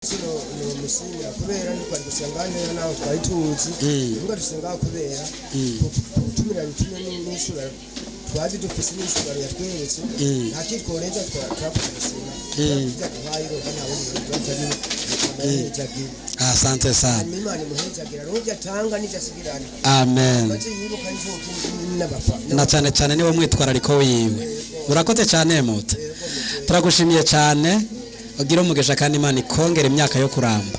Nomushimira kubera ntitwari gusenga neza naho twari tuzi nubwo dusenga kubera gutumira bitumye n'isura twazi dufise n'isura yatweretse nta kitworenza twakoze gusenga byaduhaye urumva nta wundi muntu atari amaherezagira. Asante sana. Hanyuma Imana imuhezagira n'ibyo atanga n'ibyo asigirana. Amen. Maze yibuka imfubyi n'abapfa. Na cyane cyane niwe mwitwarariko wiwe. Urakoze cyane muta, turagushimiye cyane, ugira umugisha kandi Imana ikongera imyaka yo kuramba.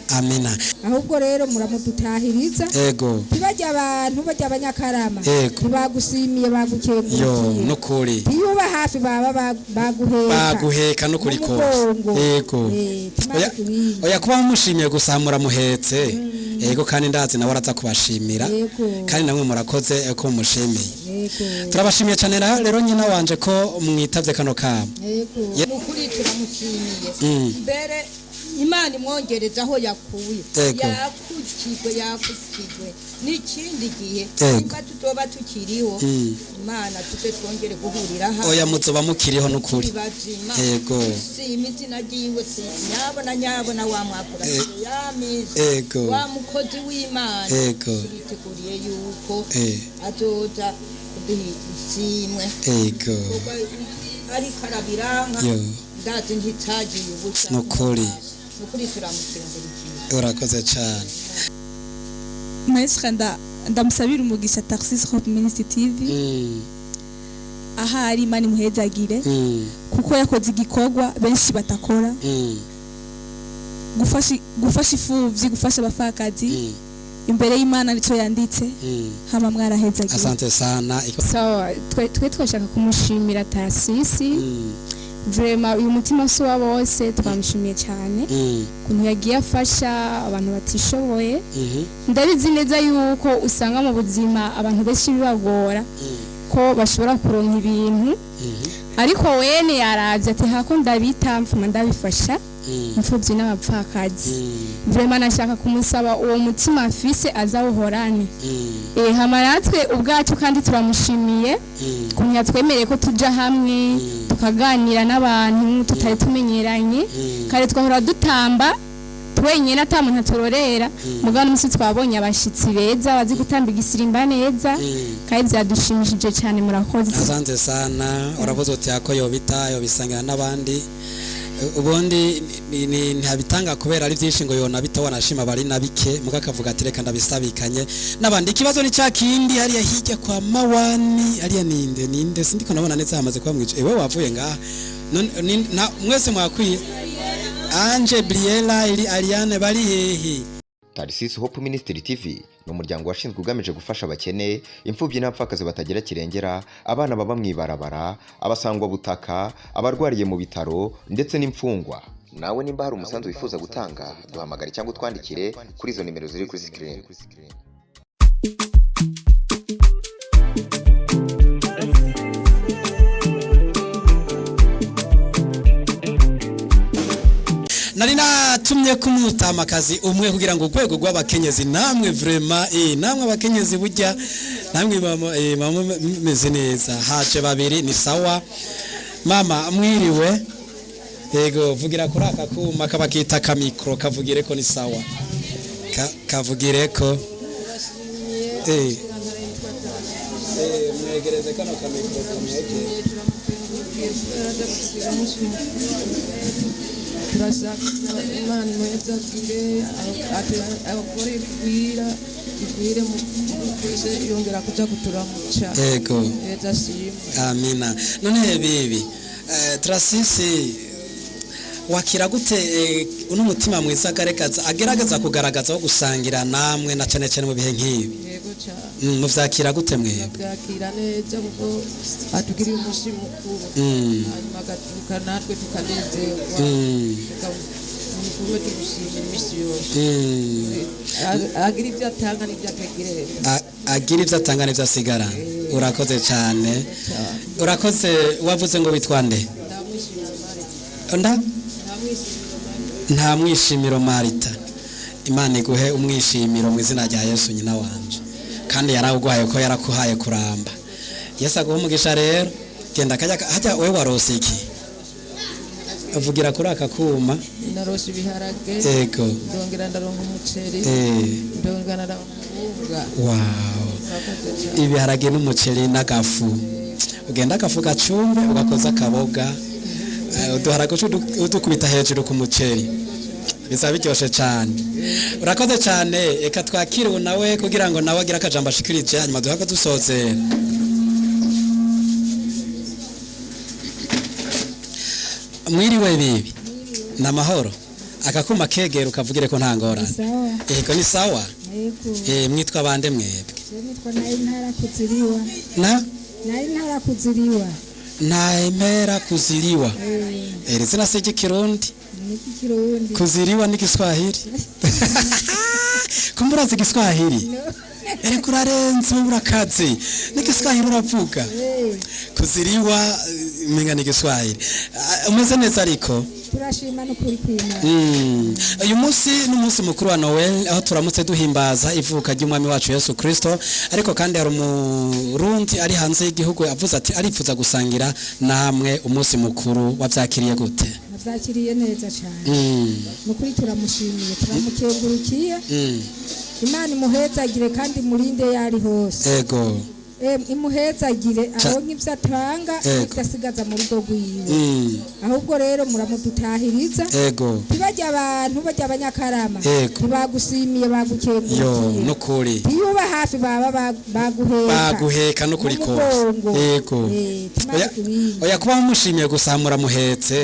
Amina. Ahubwo rero muramudutahiriza. Ego. Ntibajya abantu bajya abanyakarama. Yego. Ntibagushimiye. Yo. Bagukengurukiye. Nukuri. Ntiyuba hafi baba baguheka. Baguheka nukuri kose. Mu mugongo. Yego. Tumare Oya. kubindi. Oya, kuba mumushimiye gusa muramuhetse. Yego, kandi ndazi nawe araza kubashimira. Yego. Kandi namwe murakoze ko mumushimiye. Yego. Turabashimiye cyane rero nyina wanje ko mwitavye kano kamo. Yego. Ni ukuri turamushimiye. Mbere Imana imwongereza aho yakuye. Yego. Yakukijwe, yakukijwe n'ikindi gihe. Yego. Nimba tutoba tukiriho, Imana tuze twongere guhurira hamwe. Oya, muzoba mukiriho nukuri. Bazima. Yego. Sima izina ryiwe, si nyabona nyabona wa mwakura yamize. Yego. Wa mukozi w'Imana. Yego. Turiteguriye yuko azoza kuduha ishimwe. Yego. Kuko ariko arabiranka. Yo. Ndazi ntitagiye ubusa. Nukuri. Nukuri turamukengurukiye. Urakoze cyane. Maestro, ndamusabira umugisha Tarsis Hope Ministry TV. Ahari Imana imuhezagire, kuko yakoze igikorwa benshi batakora. Gufasha imfuvyi, gufasha abapfakazi. Imbere y'Imana nicyo yanditse. Hama mwarahezagiwe. Asante sana. Sawa, twe twashaka kumushimira Tarasisi. Vraiment uyu mutima si uwa bose, twamushimiye cyane ukuntu yagiye afasha abantu batishoboye. Ndabizi neza yuko usanga mu buzima abantu benshi bibagora ko bashobora kuronka ibintu, ariko wene yaravye ati hako ndabita mfuma ndabifasha imfubyi n'abapfakazi. Vraiment nashaka kumusaba uwo mutima afise azawuhorane. Hama natwe ubwacu kandi turamushimiye ukuntu yatwemereye ko tuja hamwe tukaganira n'abantu tutari tumenyeranye. Kare twahora dutamba twenyine ata muntu aturorera, mugabo n'umunsi twabonye abashitsi beza bazi gutamba igisirimba neza, kandi byadushimishije cyane. Murakoze. Asante sana. Uravuze uti ako yobita yobisangira n'abandi. Ubundi ntabitanga kubera ari byinshi ngo yonabita, wanashima bari na bike, muga akavuga ati reka ndabisabikanye n'abandi. Ikibazo ni cya kindi hariya hirya kwa mawani hariya. Ninde ninde? Sindiko nabona neza, hamaze kuba mwica. Ewe wavuye ngaha. Mwese mwakwiye Ange, Briella, Eli, Ariane bari hehe? Tarisisi Hope Ministry TV ni umuryango washinzwe ugamije gufasha abakene, imfubyi n'abapfakazi batagira kirengera, abana baba mu ibarabara, abasangwabutaka, abarwariye mu bitaro ndetse n'imfungwa. Nawe nimba hari umusanzu wifuza gutanga, duhamagare cyangwa utwandikire kuri izo nimero ziri kuri sikirini. Nari natumye kumutamakazi umwe kugira ngo urwego rw'abakenyezi namwe vraiment, namwe abakenyezi burya namwe mama, mama meze neza. Haje babiri, ni sawa. Mama mwiriwe. Yego, vugira kuri aka kuma kabakita ka micro, kavugire ko ni sawa. Kavugire ko mwegereze kano ka micro, kamwegere. Turashaka Imana imuhezagire, abakore igwira igwire mukwize yongera kuja kuturamuca. Yego. Heza ashimwe. Amina. None bibi Trasisi wakira gute uno mutima mwiza agaragaza, agerageza kugaragaza wo gusangira namwe na cyane cyane mu bihe nk'ibi? Yego cyane. Muvyakira gute mwebwe? Tubyakira neza kuko atugiriye umunsi mukuru, hanyuma agatuka natwe tukanezerwa. Tugume tumushimira iminsi yose. Agira ibyo atanga n'ibyo atagira. Agira ibyo atanga n'ibyo asigara. Urakoze cyane, urakoze. Wavuze ngo witwa nde? Nda nta mwishimiro Marita. Imana iguhe umwishimiro mu izina rya Yesu nyina wanje, kandi yarawuguhaye ko yarakuhaye kuramba. Yesu aguhe umugisha. Rero genda kajya hajya. Wewe warose iki? Uvugira kuri aka kuma. Narose ibiharage. Ego. Ndongera ndaronka umuceri. Ndongera ndaronka ubuga. Wow. Murakoze cyane. Ibiharage n'umuceri n'agafu. Ugenda agafu gacumbe ugakoza akaboga. Uduharage uca udukubita hejuru ku muceri. Bizaba biryoshe cyane. Urakoze cyane. Eka twakire ubu nawe kugira ngo nawe agire akajambo ashikirije, hanyuma duhave dusozera. Mwiriwe bibi. Ni amahoro. Akakuma kegera ukavugire ko nta ngorane. Sawa. Yego, ni sawa. Yego. Mwitwa bande mwebwe? Je nitwa Nayi Ntara Kuziriwa. Na Nayi Ntara Kuziriwa. Ntaemera kuziriwa. Iri zina si iry'ikirundi. Ni ikirundi. Kuziriwa ni Kiswahili. Kumbe urazi Igiswahili? Erega urarenze, wowe urakaze. N'igiswahili uravuga. Kuziriwa, umenga ni Igiswahili. Ah, umeze neza ariko? Turashima n'ukuri kw'Imana. Uyu munsi ni umunsi mukuru wa Noel, aho turamutse duhimbaza ivuka ry'umwami wacu Yesu Kristo, ariko kandi hari umurundi ari hanze y'igihugu avuze ati arifuza gusangira namwe umunsi mukuru. Wavyakiriye gute? Navyakiriye neza cyane. Nukuri turamushimiye, turamukengurukiye. Imana imuhezagire kandi imurinde yari hose. Ego. Imuhezagire aronke ivyo atanga n'ivyo asigaza mu rugo rwiwe. Ahubwo rero muramudutahiriza. Ego. Ntibajya abantu bajya abanyakarama. Ego. Ntibagushimiye, Yo, bagukengurukiye. nukuri. Ntiyuba hafi baba baguheka. Baguheka nukuri kose. N'umugongo. Ego. Imana Oya, ikurinde. oya, kuba mumushimiye gusa muramuhetse.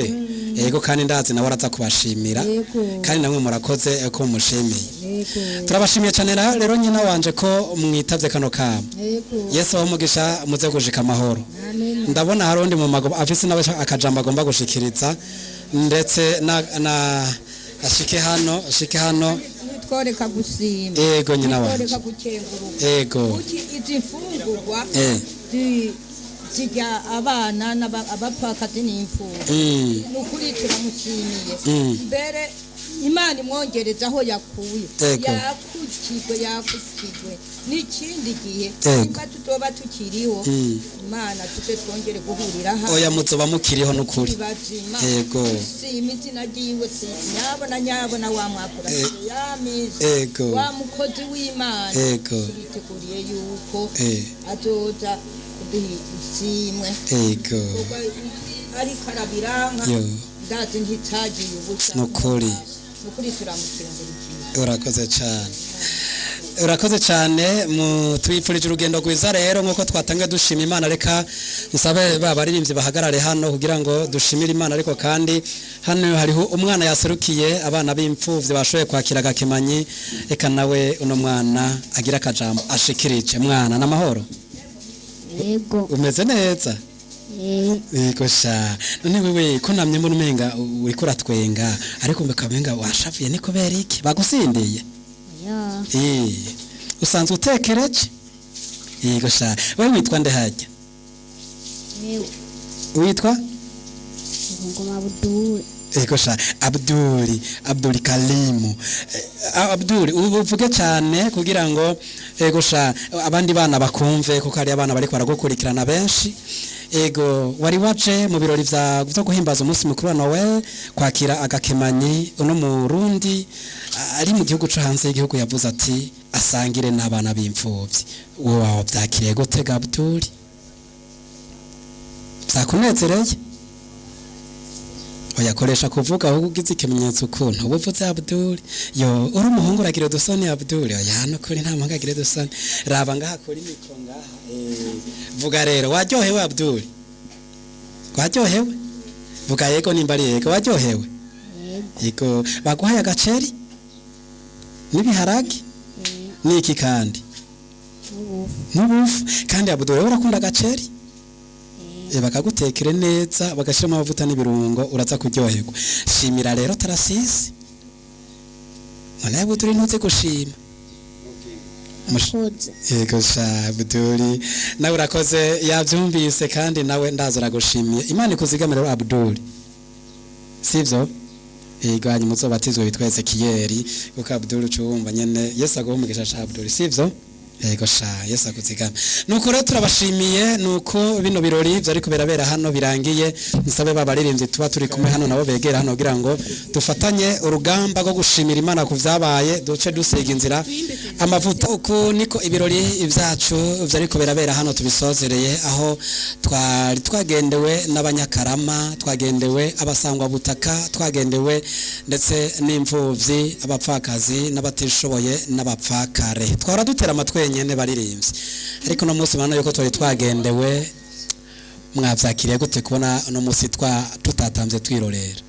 Ego, kandi ndazi nawe araza kubashimira. Yego. Kandi namwe murakoze ko mumushimiye. Yego. Turabashimiye cyane rero nyina wanje ko mwitavye kano kamo. Yego. Yesu aho umugisha, muze gushika amahoro. Amen. Ndabona hari undi mu mago afise nawe akajambo agomba gushikiriza, ndetse na ashike hano, ashike hano. Nitworeka gusimba. Ego, nyina wanje. Nitworeka gukenguruka. Ego. Kuki izi mfungurwa zirya abana abapfakazi n'imfubyi? Ni ukuri turamushimiye. Mbere Imana imwongereza aho yakuye. Ego. Yakukijwe, yakukijwe n'ikindi gihe. Ego. Nimba tutoba tukiriho, Imana tuze twongere guhurira hano. Oya, muzoba mukiriho nukuri. Bazima. Ego. Sima izina ryiwe, si nyabona nyabona wa mwakura yamizi Ego. wa mukozi w'Imana. Ego. Turiteguriye yuko azoza kuduha ishimwe. Ego. Kuko ariko arabiranka. Yo. Ndazi ntitagiye ubusa. Nukuri. Nukuri turamukengurukiye. Urakoze cyane, urakoze cyane. Mu twifurije urugendo rwiza rero nk'uko twatanga dushima Imana. Reka nsabe ba baririmbyi bahagarare hano kugira ngo dushimire Imana, ariko kandi hano hariho umwana yaserukiye abana b'imfuvyi bashoboye kwakira agakemanyi. Reka nawe uno mwana agira akajambo ashikirije. Mwana, n'amahoro? Yego. Umeze neza? Yego sha. None wewe ko namye mbona umenga uriko uratwenga, ariko mbekamenga washavuye, ni kubera iki? Bagusindiye? Oya. Usanzwe utekereje? Yego sha. Wewe witwa nde hajya? Yewe. Witwa? Ngoma Abdul. Yego sha. Abduli, Abduli Kalimu. Abduli, uvuge cyane kugira ngo, yego sha, abandi bana bakumve, kuko hari abana bariko baragukurikirana benshi. Ego, wari waje mu birori vya byo guhimbaza umunsi mukuru wa Noel kwakira agakemanyi. Uno murundi ari mu gihugu co hanze y'igihugu yavuze ati asangire n'abana b'imfuvyi. Wowe wawe byakiriye gute ga Abduli? Vyakunezereye? Oya, koresha kuvuga ahubwo ugize ikimenyetso ukuntu uba uvuze. Abduli, yo uri umuhungu uragira udusoni. Abduli, oya, nukuri nta muhungu agira udusoni. Raba ngaha kuri mikoro ngaha. Vuga rero, waryohewe Abduli? Waryohewe? Vuga yego nimba ari yego. Waryohewe? Yego. Baguhaye agaceri n'ibiharage n'iki kandi? N'ubufu. Kandi Abduli, wowe urakunda agaceri? Bakagutekere neza, bagashyiramo amavuta n'ibirungo, uraza kuryoherwa. Shimira rero Tarasisi. None Abduli, ntuzi gushima? Murakoze. Yego sha Abduli, nawe urakoze, yabyumvise kandi nawe ndaza uragushimiye. Imana ikuzigamire rero Abduli, sibyo? Yego, hanyuma uzobatizwe witwa Ezekiyeli, kuko Abduli uca wumva nyene. Yesu aguhe umugisha sha Abduli, sibyo? Yego sha, Yesu akuzigama. Nuko rero turabashimiye, nuko bino birori byari kuberabera hano birangiye. Nsabe babaririmbyi tuba turi kumwe hano nabo begera hano kugira ngo dufatanye urugamba rwo gushimira Imana ku vyabaye, duce dusiga inzira amavuta. Uku niko ibirori byacu byari kuberabera hano tubisozereye, aho twari twagendewe n'abanyakarama, twagendewe abasangwa butaka, twagendewe ndetse n'imfuvyi, abapfakazi n'abatishoboye n'abapfakare. Twara dutera amatwenyene baririmbyi, ariko no munsi bana yuko twari twagendewe. Mwavyakiriye gute kubona no munsi tutatamvye twirorera?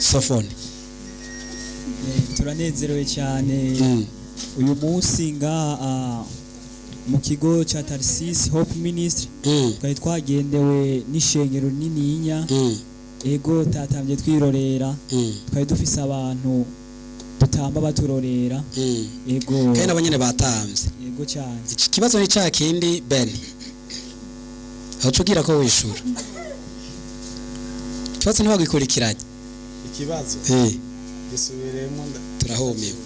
Sofoni. Turanezerewe cyane uyu munsi ngaha mu kigo cya Tarsis Hope Ministry. Twari twagendewe n'ishengero nininya. Ego, tatambye twirorera, twari dufise abantu dutamba baturorera. Ego. Kandi nabo nyene batamvye. Ego cyane. Iki kibazo ni ca kindi Ben, aho cugira ko wishura ikibazo ntiwagikurikiranye. Ikibazo gisubiremo. Turahumiwe.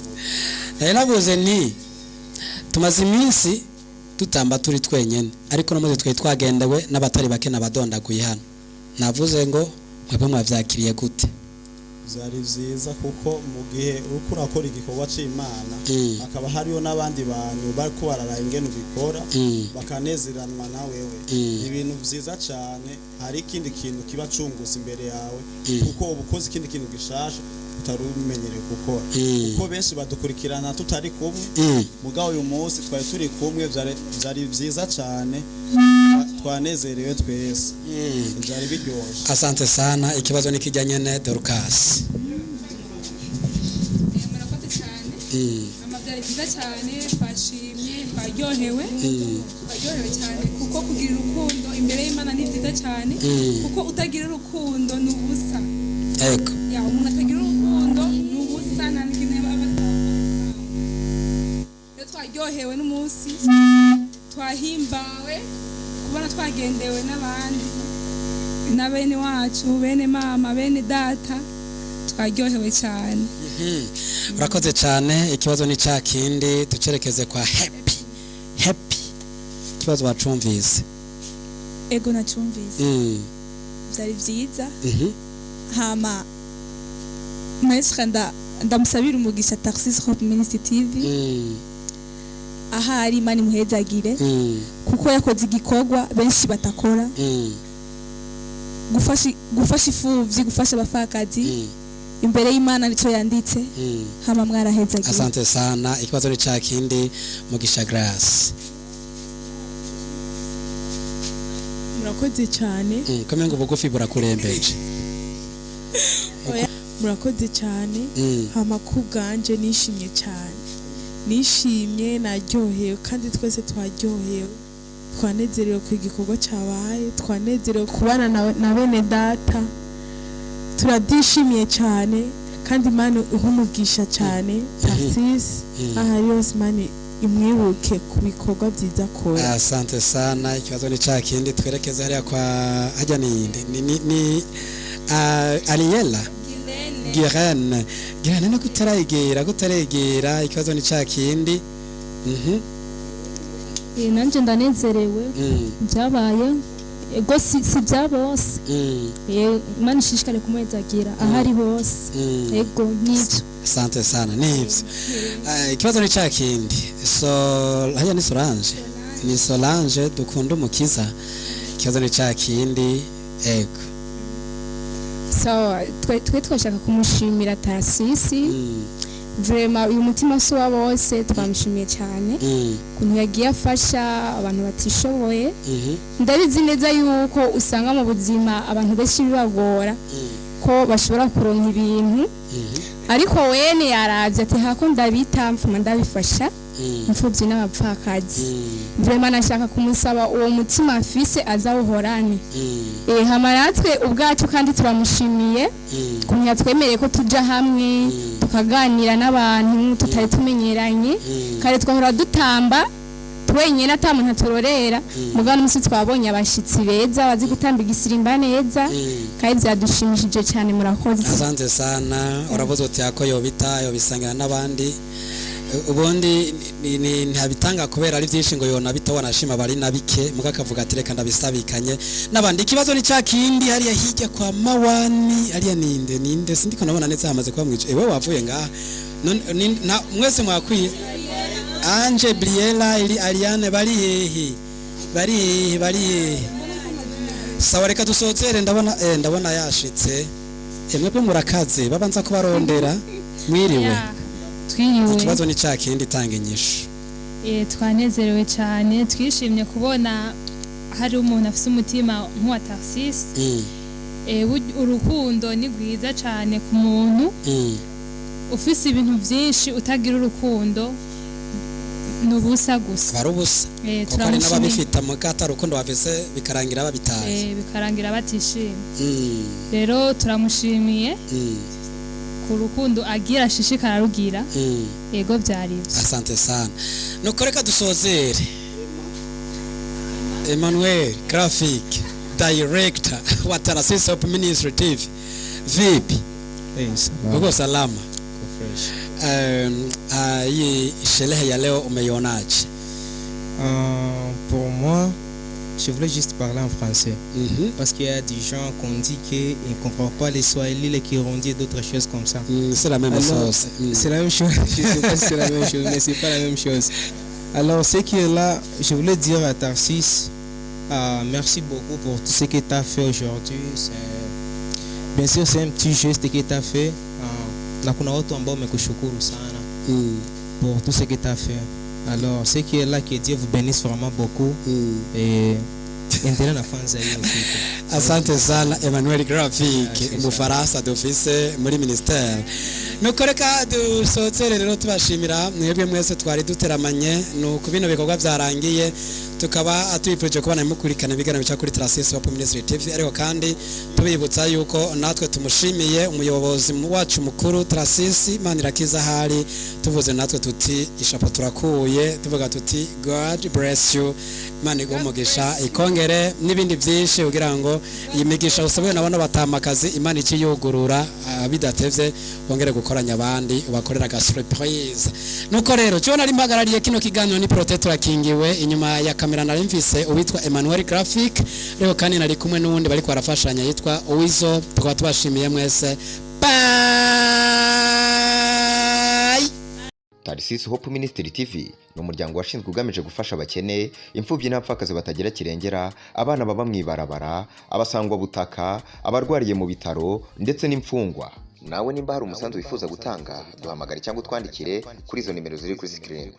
Nari nabuze nti tumaze iminsi dutamba turi twenyene, ariko no twari twagendewe n'abatari bake n'abadondaguye hano. Navuze ngo mwebwe mwavyakiriye gute? Byari byiza, kuko mu gihe uriko urakora igikorwa c'Imana, hakaba hariyo n'abandi bantu bariko bararaye ingene ubikora, bakanezeranwa na wewe, ibintu vyiza cane. Hari ikindi kintu kiba cungusa imbere yawe, kuko uba ukoze ikindi kintu gishasha utari umenyereye gukora, kuko benshi badukurikirana tutari kumwe. Mugabo uyu munsi twari turi kumwe, vyari vyiza cane, twanezerewe twese, byari biryoshe. Asante sana. Ikibazo ni kijya nyene, Dorcas. Murakoze cyane. Byari byiza cyane, twashimye, twaryohewe, twaryohewe cyane, kuko kugira urukundo imbere y'Imana ni byiza cyane, kuko utagira urukundo ni ubusa. Ego. Ya, umuntu atagira urukundo ni ubusa, nta n'ikintu aba. Rero twaryohewe n'umunsi, twahimbawe kubona twagendewe n'abandi, na bene wacu, bene mama, bene data, twaryohewe cyane. Urakoze cyane. Ikibazo ni ca kindi, tucerekeze kwa Happy. Happy, ikibazo wacumvise? Ego, nacumvise. Byari byiza. Hama nashaka ndamusabira umugisha Tarsis Hope Ministry TV ahari, Imana imuhezagire, kuko yakoze igikorwa benshi batakora, gufasha imfuvyi, gufasha abapfakazi. Imbere y'Imana nicyo yanditse. Hama mwarahezagiye. Asante sana. Ikibazo ni ca kindi, Mugisha Grace. Murakoze cyane. Kome ngo ubugufi burakurembeje. Oya, murakoze cyane. Hama ku bwanje nishimye cyane, nishimye, naryohewe, kandi twese twaryohewe, twanezerewe ku gikorwa cyabaye, twanezerewe kubana na bene data, turabyishimiye cyane. Kandi Imana umugisha cyane Tarsis aho ari hose, Imana imwibuke ku bikorwa byiza akora. Asante sana. Ikibazo ni ca kindi, twerekeze hariya kwa hajya niyindi ni Ariela Girene. Girene no kutarayigera kutarayigera. Ikibazo ni ca kindi. Nanjye ndanezerewe byabaye. Ego, si bya bose. Imana ishishikare kumuhezagira aho ari hose. Ego, n'ibyo. Asante sana, nivyo. Ikibazo ni ca kindi, so hajya ni Solange, ni Solange dukunda umukiza. Ikibazo ni ca kindi. Ego. Sawa, twe twashaka kumushimira Tarasisi. Vraiment uyu mutima si uwa bose, twamushimiye cyane ukuntu yagiye afasha abantu batishoboye. Ndabizi neza yuko usanga mu buzima abantu benshi bibagora ko bashobora kuronka ibintu, ariko wene yaravye ati hako ndabita mfuma ndabifasha imfuvyi n'abapfakazi. Vraiment nashaka kumusaba uwo mutima afise azawuhorane. Hama natwe ubwacu kandi turamushimiye ukuntu yatwemereye ko tuja hamwe tukaganira n'abantu tutari tumenyeranye. Kare twahora dutamba twenyine ata muntu aturorera, mugabo n'umunsi twabonye abashitsi beza bazi gutamba igisirimba neza, kandi byadushimishije cyane. Murakoze. Asante sana. Uravuze uti ako yobita yobisangira n'abandi. Ubundi ntabitanga kubera ari byinshi ngo yona bito wanashima bari na bike, muga akavuga ati reka ndabisabikanye n'abandi. Ikibazo ni cya kindi hariya hirya kwa Mawani, hariya ninde sindiko nabona neza, hamaze kuba mwice. Ewe wavuye ngaha. Mwese mwakwiye. Ange, Briella, ili Ariane bari hehe? Bari hehe? Bari hehe? Sawa, reka dusozere. Ndabona yashitse. Mwebwe murakaze, babanza kubarondera. Mwiriwe? Ya, twiriwe. Ikibazo ni cya kindi, tanga inyishu. Twanezerewe cyane, twishimye kubona hari umuntu afite umutima nk'uwa Tarcisse. Urukundo ni rwiza cyane ku muntu. Ufise ibintu byinshi utagira urukundo ni ubusa gusa. Bari ubusa, kuko hari Turamushimiye. n'ababifite amagata urukundo bafise bikarangira babitaye. Bikarangira batishimye. Rero turamushimiye ku rukundo agira, ashishikara arugira. Yego, byari ibyo. Asante sana. Nuko reka dusozere. Emmanuel Graphic Director wa Tarasisi Hope Ministry TV, vipi? Salama. Uko salama? Fresh. Hii sherehe ya leo umeionaje? Pour moi, je voulais juste parler en français. Parce qu'il y a des gens qu'on dit qu'ils ne comprennent pas les Swahili, les Kirundi et d'autres choses comme ça. C'est la même Alors, chose. C'est la même chose. Je ne sais pas si c'est la même chose, mais c'est pas la même chose. Alors, ce qui est là, je voulais dire à Tarsis, merci beaucoup pour tout ce que tu as fait aujourd'hui. Bien sûr, c'est un petit geste que tu as fait. Na kuna watu ambao wamekushukuru sana pour tout ce que tu as fait. Alors, ce qui est là, que Dieu vous bénisse vraiment beaucoup. Et endelea na fanza hiyo kitu. Asante sana Emmanuel Graphic, umufaransa dufise muri ministère. Nuko reka dusozere rero tubashimira mwebwe mwese twari duteramanye. Nuko bino bikorwa byarangiye, tukaba tubifurije kubana mukurikirana ibiganiro bica kuri Tarasisi Hope Ministry TV, ariko kandi tubibutsa yuko natwe tumushimiye umuyobozi wacu mukuru Tarasisi Manirakiza. Hari tuvuze natwe tuti ishapo turakuye, tuvuga tuti God bless you, Imana iguhe umugisha ikongere n'ibindi byinshi, kugira ngo iyi migisha usabuye nabona batamakazi Imana ikiyugurura bidatevye wongere gukoranya abandi ubakorera aga surprise. Nuko rero cyo nari mpagarariye kino kiganiro ni Protector Kingiwe, inyuma ya kamera nari mfise uwitwa Emmanuel Graphic, rero kandi nari kumwe n'uwundi bariko barafashanya yitwa Uwizo. Tukaba tubashimiye mwese. Bye. Tarasisi Hope Ministry TV ni umuryango washinzwe ugamije gufasha abakene, imfubyi n'abapfakazi batagira kirengera, abana baba mu ibarabara, abasangwabutaka, abarwariye mu bitaro ndetse n'imfungwa. Nawe nimba hari umusanzu wifuza gutanga, duhamagare cyangwa utwandikire kuri izo nimero ziri kuri screen.